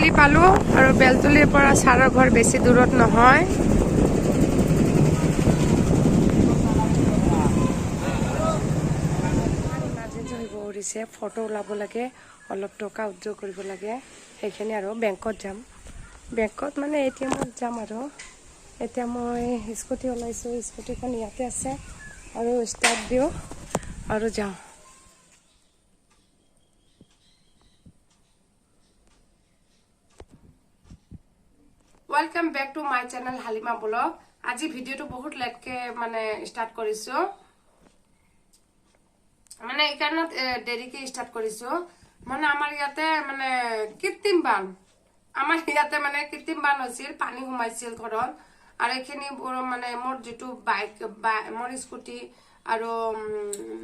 বেলতলি পালোঁ আৰু বেলতলিৰ পৰা ছাৰৰ ঘৰ বেছি দূৰত নহয়। ইমাৰ্জেঞ্চি হৈ পৰিছে, ফটো ওলাব লাগে, অলপ টকা উইড্ৰ কৰিব লাগে, সেইখিনি আৰু বেংকত যাম। বেংকত মানে এ টি এমত যাম আৰু। এতিয়া মই স্কুটি ওলাইছোঁ, স্কুটিখন ইয়াতে আছে আৰু ষ্টাৰ্ট দিওঁ আৰু যাওঁ। Welcome back to my channel Halima blog. আজি ভিডিঅ'টো বহুত লেটকে মানে ষ্টাৰ্ট কৰিছোঁ, মানে এইকাৰণত দেৰিকে ষ্টাৰ্ট কৰিছোঁ। মানে আমাৰ ইয়াতে মানে কৃত্ৰিম বান, আমাৰ ইয়াতে মানে কৃত্ৰিম বান হৈছিল, পানী সোমাইছিল ঘৰত। আৰু এইখিনি মানে মোৰ যিটো বাইক, মোৰ স্কুটি আৰু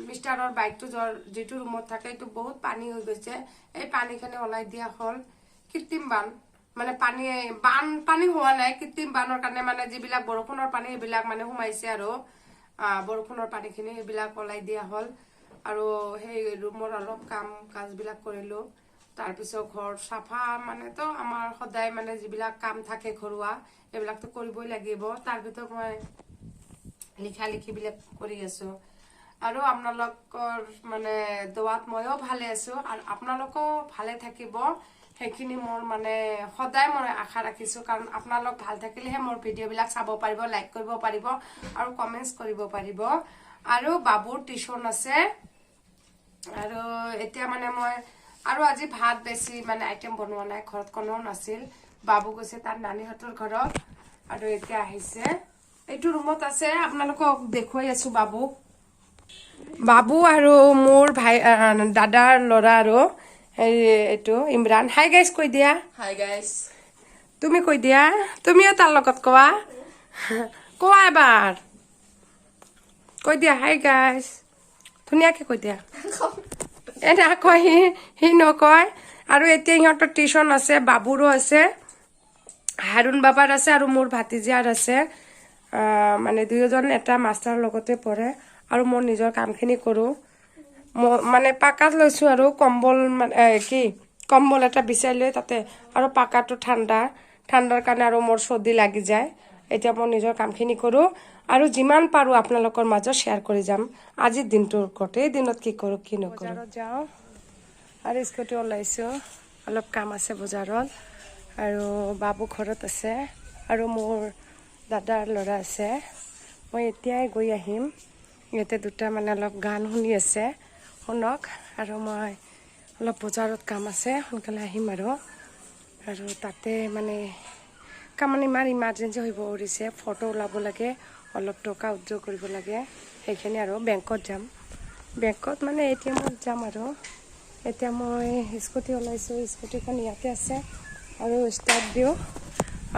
মিষ্টাৰৰ বাইকটো যিটো ৰুমত থাকে, এইটো বহুত পানী হৈ গৈছে। এই পানীখিনি ওলাই দিয়া হ'ল। কৃত্ৰিম বান মানে পানী, বানপানী হোৱা নাই, কৃত্ৰিম বানৰ কাৰণে মানে যিবিলাক বৰষুণৰ পানী সেইবিলাক মানে সোমাইছে আৰু বৰষুণৰ পানীখিনি সেইবিলাক ওলাই দিয়া হ'ল। আৰু সেই ৰুমৰ অলপ কাম কাজবিলাক কৰিলোঁ। তাৰপিছত ঘৰ চাফা মানে তো আমাৰ সদায় মানে যিবিলাক কাম থাকে ঘৰুৱা এইবিলাকতো কৰিবই লাগিব। তাৰ ভিতৰত মই লিখা লিখিবিলাক কৰি আছোঁ। আৰু আপোনালোকৰ মানে দোৱাত ময়ো ভালে আছোঁ আৰু আপোনালোকো ভালে থাকিব, সেইখিনি মোৰ মানে সদায় মই আশা ৰাখিছোঁ। কাৰণ আপোনালোক ভাল থাকিলেহে মোৰ ভিডিঅ'বিলাক চাব পাৰিব, লাইক কৰিব পাৰিব আৰু কমেণ্টছ কৰিব পাৰিব। আৰু বাবুৰ টিউশ্যন আছে। আৰু এতিয়া মানে মই আৰু আজি ভাত বেছি মানে আইটেম বনোৱা নাই, ঘৰত কোনেও নাছিল। বাবু গৈছে তাৰ নানীহঁতৰ ঘৰত আৰু এতিয়া আহিছে। এইটো ৰুমত আছে, আপোনালোকক দেখুৱাই আছোঁ বাবুক। বাবু আৰু মোৰ ভাই দাদাৰ ল'ৰা আৰু এইটো ইমৰান। হাই গাইজ কৈ দিয়া। Hi guys. তুমি কৈ দিয়া, তুমিও তাৰ লগত কোৱা, কোৱা এবাৰ কৈ দিয়া হাই গাইজ, ধুনীয়াকে কৈ দিয়া। এ নকয়, সি নকয়। আৰু এতিয়া সিহঁতৰ টিউশ্যন আছে, বাবুৰো আছে, হাৰুণ বাবাৰ আছে আৰু মোৰ ভাতিজাৰ আছে। মানে দুয়োজন এটা মাষ্টাৰৰ লগতে পঢ়ে। আৰু মই নিজৰ কামখিনি কৰোঁ। মই মানে পাকাত লৈছোঁ আৰু কম্বল মানে কি কম্বল এটা বিচাৰি লৈ তাতে, আৰু পাকাটো ঠাণ্ডা, ঠাণ্ডাৰ কাৰণে আৰু মোৰ চৰ্দি লাগি যায়। এতিয়া মই নিজৰ কামখিনি কৰোঁ আৰু যিমান পাৰোঁ আপোনালোকৰ মাজত শ্বেয়াৰ কৰি যাম আজিৰ দিনটোৰ গোটেই দিনত কি কৰোঁ কি নকৰোঁ। বজাৰত যাওঁ আৰু স্কুটি ওলাইছোঁ, অলপ কাম আছে বজাৰত। আৰু বাবু ঘৰত আছে আৰু মোৰ দাদাৰ ল'ৰা আছে। মই এতিয়াই গৈ আহিম। ইয়াতে দুটা মানে অলপ গান শুনি আছে, শুনক। আৰু মই অলপ বজাৰত কাম আছে, সোনকালে আহিম আৰু। আৰু তাতে মানে কাম মানে ইমান ইমাৰ্জেঞ্চি হৈ পৰিছে, ফটো ওলাব লাগে, অলপ টকা উইড্ৰ কৰিব লাগে, সেইখিনি আৰু বেংকত যাম। বেংকত মানে এ টি এমত যাম আৰু। এতিয়া মই স্কুটি ওলাইছোঁ, স্কুটিখন ইয়াতে আছে আৰু ষ্টাৰ্ট দিওঁ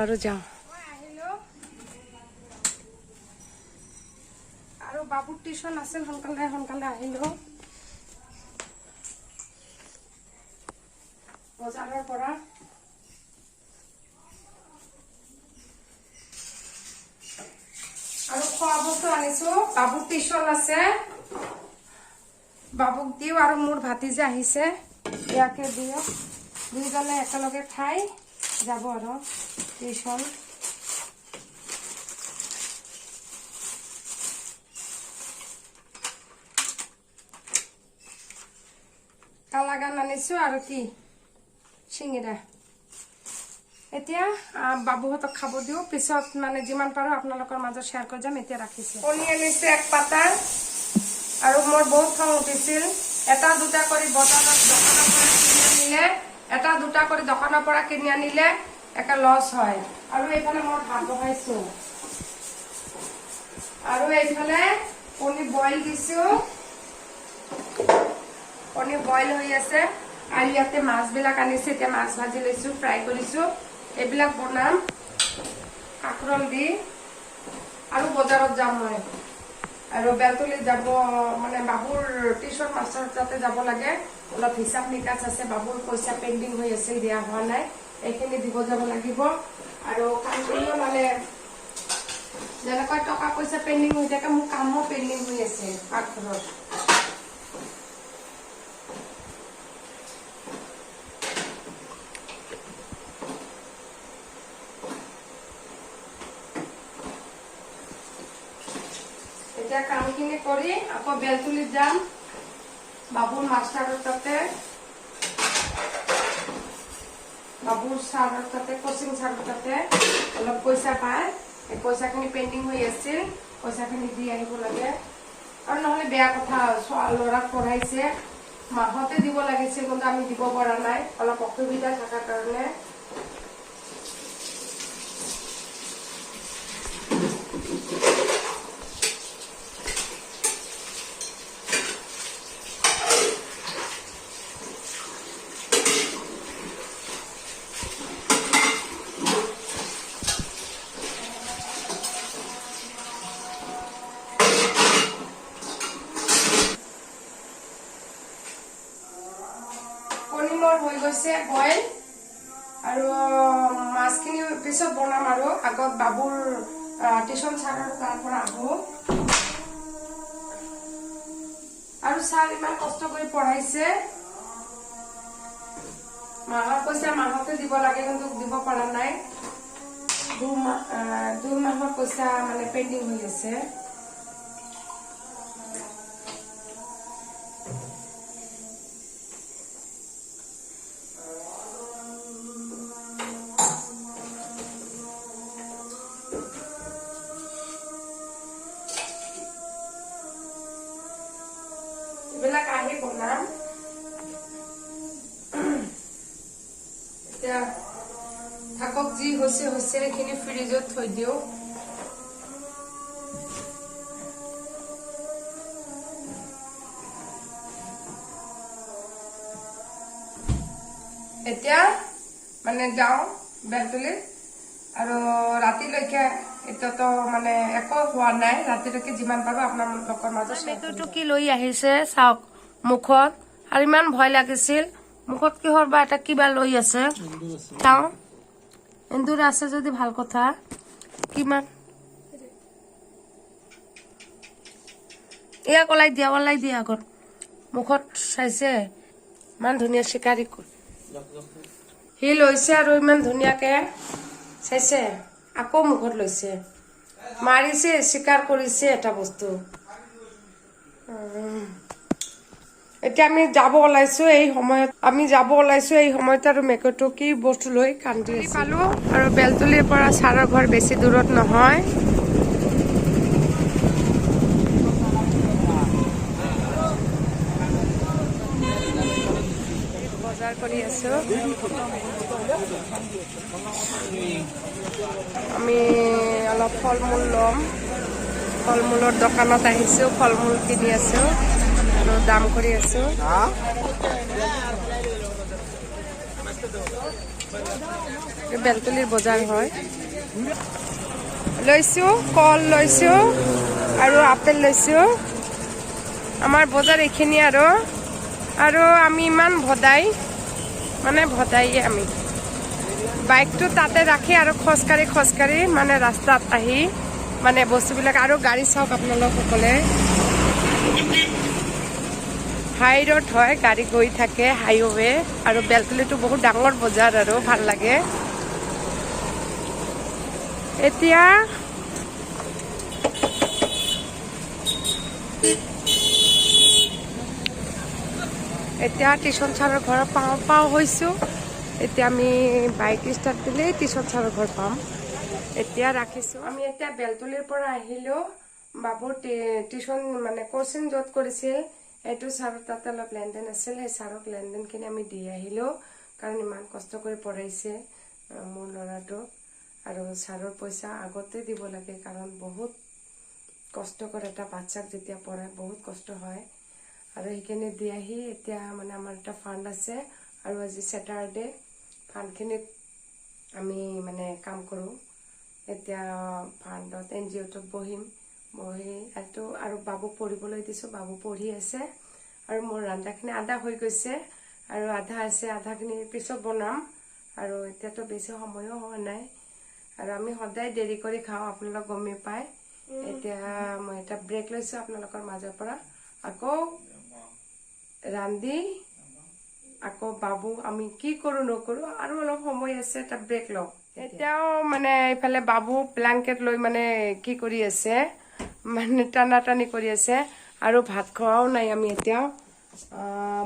আৰু যাওঁ। মই আহিলোঁ আৰু বাবুৰ টিউশ্যন আছিল, সোনকালে সোনকালে আহিলোঁ বজাৰৰ পৰা। আৰু খোৱা বস্তু আনিছোঁ, বাবুৰ টিউশ্যন আছে, বাবুক দিওঁ। আৰু মোৰ ভাতিজা আহিছে, ইয়াকে দিওঁ। দুইজনে একেলগে খাই যাব আৰু টিউশ্যন। কালাগান আনিছোঁ আৰু কি চিঙিৰা। এতিয়া বাবুহঁতক খাব দিওঁ, পিছত মানে যিমান পাৰোঁ আপোনালোকৰ মাজত শ্বেয়াৰ কৰি যাম। এতিয়া ৰাখিছোঁ। কণী আনিছে এক পাতা। আৰু মোৰ বহুত খং উঠিছিল, এটা দুটা কৰি বজাৰত দোকানৰ পৰা কিনি আনিলে, এটা দুটা কৰি দোকানৰ পৰা কিনি আনিলে একে লছ হয়। আৰু এইফালে মই ভাত বহাইছোঁ আৰু এইফালে কণী বইল দিছোঁ, কণী বইল হৈ আছে। আৰু ইয়াতে মাছবিলাক আনিছে, এতিয়া মাছ ভাজি লৈছোঁ, ফ্ৰাই কৰিছোঁ, এইবিলাক বনাম কাকৰল দি। আৰু বজাৰত যাম মই আৰু বেলতলিত যাব, মানে বাবুৰ টিউশ্যন মাষ্টাৰ তাতে যাব লাগে, অলপ হিচাপ নিকাচ আছে, বাবুৰ পইচা পেণ্ডিং হৈ আছিল, দিয়া হোৱা নাই, এইখিনি দিব যাব লাগিব। আৰু কামখিনিও মানে যেনেকৈ টকা পইচা পেণ্ডিং হৈ থাকে, মোৰ কামো পেণ্ডিং হৈ আছে পাকঘৰত। এতিয়া কামখিনি কৰি আকৌ বেলতলিত যাম বাবুৰ মাষ্টাৰৰ তাতে, বাবুৰ ছাৰৰ তাতে, কোচিং ছাৰৰ তাতে অলপ পইচা পায়, সেই পইচাখিনি পেণ্ডিং হৈ আছিল, পইচাখিনি দি আহিব লাগে। আৰু নহ'লে বেয়া কথা, ল'ৰাক পঢ়াইছে, মাহতে দিব লাগিছিল, কিন্তু আমি দিব পৰা নাই অলপ অসুবিধা থকাৰ কাৰণে। কণী মোৰ হৈ গৈছে বইল, আৰু মাছখিনি পিছত বনাম। আৰু আগত বাবুৰ টিউচন ছাৰৰ তাৰ পৰা আহোঁ। আৰু ছাৰ ইমান কষ্ট কৰি পঢ়াইছে, মাহৰ পইচা মাহতে দিব লাগে, কিন্তু দিব পৰা নাই। 2 মাহৰ পইচা মানে পেণ্ডিং হৈ আছে। এইবিলাক আহি বনাম। এতিয়া থাকক, যি হৈছে হৈছে, এইখিনি ফ্ৰিজত থৈ দিওঁ। এতিয়া মানে যাওঁ বেলতলিত, আৰু ৰাতিলৈকে এতিয়াতো মানে একো হোৱা নাই, ৰাতিলৈকে যিমান পাৰো আপোনালোকৰ মাজত। মেকুৰীটো কি লৈ আহিছে চাওক মুখত, আৰু ইমান ভয় লাগিছিল, মুখত কিহৰ বা এটা কিবা লৈ আছে, চাওঁ। এন্দুৰ আছে যদি ভাল কথা। কিমান ইয়াক ওলাই দিয়া, ওলাই দিয়া আগত। মুখত চাইছে, ইমান ধুনীয়া চিকাৰী সি লৈছে, আৰু ইমান ধুনীয়াকে চাইছে, আকৌ মুখত লৈছে, মাৰিছে, চিকাৰ কৰিছে এটা বস্তু। এতিয়া আমি যাব ওলাইছো এই সময়ত, আমি যাব ওলাইছো এই সময়ত, আৰু মেকুৰীটো কি বস্তু লৈ কান্দি পালো। আৰু বেলতলিৰ পৰা ছাৰৰ ঘৰ বেছি দূৰত নহয়। বজাৰ কৰি আছো আমি, অলপ ফল মূল ল'ম। ফল মূলৰ দোকানত আহিছো, ফল মূল কিনি আছো আৰু দাম কৰি আছো। বেলতলিৰ বজাৰ হয়। লৈছো কল লৈছো আৰু আপেল লৈছো। আমাৰ বজাৰ এইখিনি। আৰু আৰু আমি ইমান ভদাই, মানে ভদাইয়ে আমি বাইকটো তাতে ৰাখি আৰু খোজকাঢ়ি খোজকাঢ়ি মানে ৰাস্তাত আহি মানে বস্তুবিলাক। আৰু গাড়ী চাওক আপোনালোক সকলে, হাই ৰোড হয়, গাড়ী গৈ থাকে, হাইৱে। আৰু বেলতলিটো বহুত ডাঙৰ বজাৰ আৰু ভাল লাগে। এতিয়া এতিয়া টিউচন ছাৰৰ ঘৰ পাওঁ পাওঁ হৈছোঁ। এতিয়া আমি বাইক ষ্টাৰ্ট দিলেই টিউচন ছাৰৰ ঘৰ পাম। এতিয়া ৰাখিছোঁ। আমি এতিয়া বেলতলিৰ পৰা আহিলোঁ। বাবুৰ টিউচন মানে কোচিং য'ত কৰিছিল এইটো ছাৰৰ তাতে অলপ লেনদেন আছিল, সেই ছাৰক লেনদেনখিনি আমি দি আহিলোঁ, কাৰণ ইমান কষ্ট কৰি পঢ়াইছে মোৰ ল'ৰাটোক। আৰু ছাৰৰ পইচা আগতে দিব লাগে, কাৰণ বহুত কষ্টকৰ এটা বাচ্চাক যেতিয়া পঢ়ায় বহুত কষ্ট হয়। আৰু সেইখিনি দি আহি এতিয়া মানে আমাৰ এটা ফাণ্ড আছে, আৰু আজি ছেটাৰডে, ফাণ্ডখিনিত আমি মানে কাম কৰোঁ। এতিয়া ফাণ্ডত এন জি অ'টোত বহিম, বহি এইটো আৰু বাবুক পঢ়িবলৈ দিছোঁ, বাবু পঢ়ি আছে। আৰু মোৰ ৰন্ধাখিনি আধা হৈ গৈছে, আৰু আধা আছে, আধাখিনি পিছত বনাম। আৰু এতিয়াতো বেছি সময়ো হোৱা নাই, আৰু আমি সদায় দেৰি কৰি খাওঁ, আপোনালোক গমেই পায়। এতিয়া মই এটা ব্ৰেক লৈছোঁ আপোনালোকৰ মাজৰ পৰা, আকৌ ৰান্ধি আকৌ বাবু আমি কি কৰোঁ নকৰোঁ আৰু অলপ সময় আছে, এটা ব্ৰেক লওঁ। এতিয়াও মানে এইফালে বাবু ব্লেংকেট লৈ মানে কি কৰি আছে, মানে টানা টানি কৰি আছে। আৰু ভাত খোৱাও নাই আমি এতিয়াও।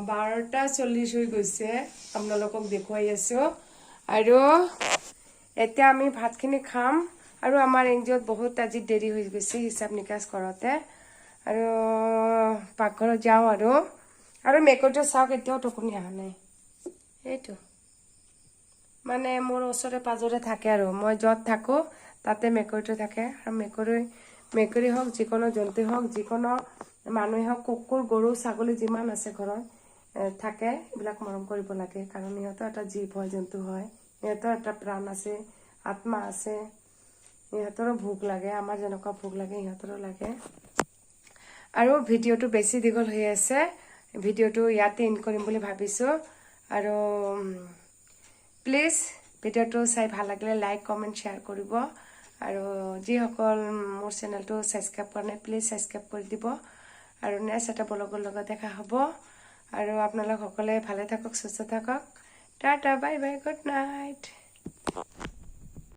12:40 হৈ গৈছে, আপোনালোকক দেখুৱাই আছোঁ। আৰু এতিয়া আমি ভাতখিনি খাম। আৰু আমাৰ এনজিঅ'ত বহুত আজি দেৰি হৈ গৈছে হিচাপ নিকাচ কৰোঁতে। আৰু পাকঘৰত যাওঁ। আৰু আৰু মেকুৰীটো চাওক, এতিয়াও টোপনি অহা নাই। এইটো মানে মোৰ ওচৰে পাজৰে থাকে আৰু মই য'ত থাকোঁ তাতে মেকুৰীটো থাকে। আৰু মেকুৰী মেকুৰী হওক, যিকোনো জন্তু হওক, যিকোনো মানুহে হওক, কুকুৰ, গৰু, ছাগলী যিমান আছে ঘৰত থাকে, এইবিলাক মৰম কৰিব লাগে, কাৰণ ইহঁতৰ এটা জীৱ হয়, জন্তু হয়, ইহঁতৰ এটা প্ৰাণ আছে, আত্মা আছে। ইহঁতৰো ভোক লাগে, আমাৰ যেনেকুৱা ভোক লাগে ইহঁতৰো লাগে। আৰু ভিডিঅ'টো বেছি দীঘল হৈ আছে, ভিডিঅ'টো ইয়াতে এণ্ড কৰিম বুলি ভাবিছোঁ। আৰু প্লিজ ভিডিঅ'টো চাই ভাল লাগিলে লাইক, কমেণ্ট, শ্বেয়াৰ কৰিব। আৰু যিসকল মোৰ চেনেলটো ছাবস্ক্ৰাইব কৰা নাই, প্লিজ ছাবস্ক্ৰাইব কৰি দিব। আৰু নেক্সট এটা ব্লগৰ লগত দেখা হ'ব। আৰু আপোনালোক সকলোৱে ভালে থাকক, সুস্থ থাকক। Tata, bye bye, good night.